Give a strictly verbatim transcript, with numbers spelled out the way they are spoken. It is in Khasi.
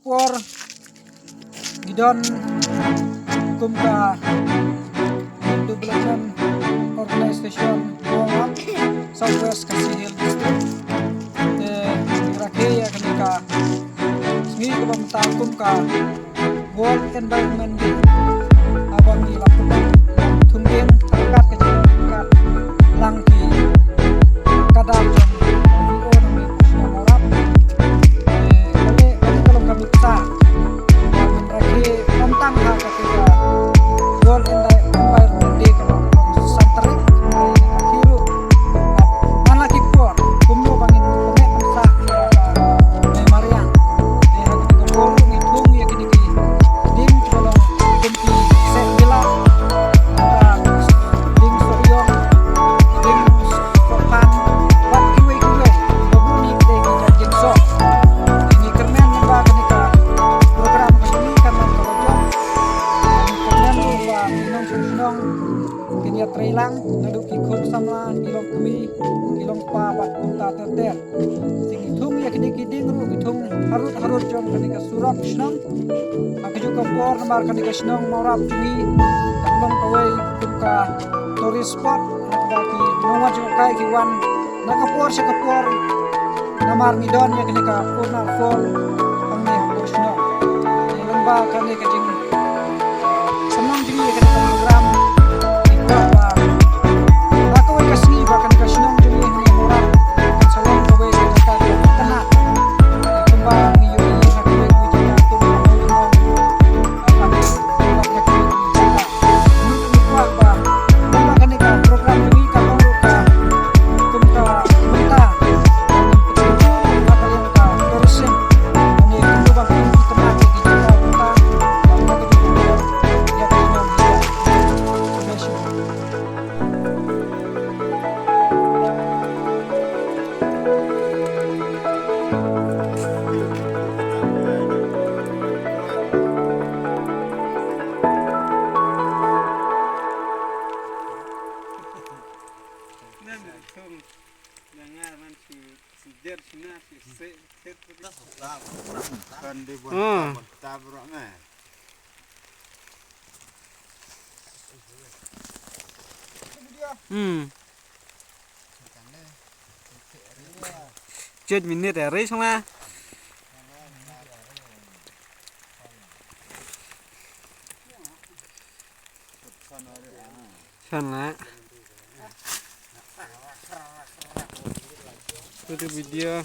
Por ngi don kum ka Development Organization Mawngap, South West Khasi Hills District. Te ngi rakhe ïa kane ka sngi kaba mynta kum ka World Environment Day. Haba ngi la pynlong thung dieng ryngkat ka jingryngkat lang ki kadar jong V O na me Mawrap. Eh, kane, kane ka long ka bynta ba ngin rakhe ym tang ha kata ka World Envi-, Environment Day kaba long san tarik, eh, ka khi ruh. Hana ki por kumno ba ngin pyneh pynsah ïa ka mei mariang. Te ha kane ka por ruh ngi thung ïa kine ki dieng kiba long kum ki seh jylla, ah, dieng soh ïong, dieng soh phan, bad kiwei kiwei kiba bun ki dei ki jait dieng soh. Te ngi kyrmen lyngba kane ka program ka jong ngi kan long kaba jop. Ngi kyrmen ruh ba ki nongshong shnong kin ïatrei lang, naduh ki khun samla, ki longkmie, ki longkpa bad kumta ter ter. Te ngi thung ïa kine ki dieng ruh, ngi thung harud harud jong kane ka surok shnong. Ha kajuh ka por namar kane ka shnong Mawrap jong ngi ka long kawei kum ka tourist spot, ha kaba ki nongwad jngohkai ki wan na ka por sha ka por. Namar ngi don ïa kane ka Urna Fall hangne ha ka shnong. Te lyngba kane ka jing Shnong jong ngi ha kane ka program. Ngi kwah ba ha kawei ka sngi ba kane ka shnong jong ngi ha Mawrap kan sa long kawei ka jaka kaba itynnad. Kumba ngi ïohi ha kiwei kiwei jaka kumba ha Mawlyngnong. Ha kane ka ngi kwah ba kumba kane ka program jong ngi ka long ruh ka kum ka bynta. Hmm. Jet minit ya, res lah. Sana. Itu video.